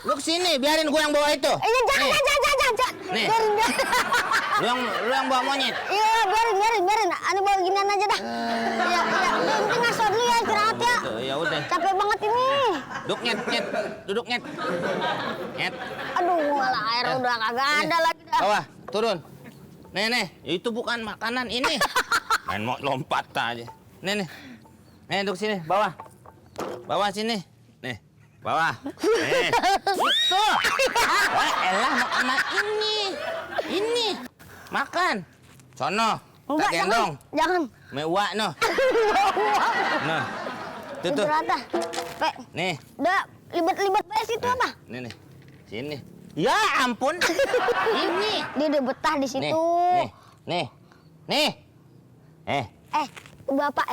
Lu kesini, biarin gua yang bawa itu. Jangan. Nih. Biarin. Lu yang bawa monyet. Iya, biarin. Ani bawa ginian aja dah. Iya. Penting ngaso dulu ya, istirahat ya. Ya udah. Capek banget ini. Duduk nyet. Duduk nyet. Nyet. Aduh, malah air udah kagak ada lagi dah. Bawah, turun. Nih, itu bukan makanan ini. Main mau lompat aja. Nih. Duduk sini, bawah. Bawah sini. Nih, bawah. Nih. Itu. Elah makan ini. Ini. Makan. Sono. Enggak, Tak gendong. Jangan. Mewah noh. Nah. Tuh. Istirahat dah. Pak. Nih. Udah libet-libet bae situ apa? Nih. Sini. Ya ampun. Ini. Dia udah betah di situ. Nih. Bapak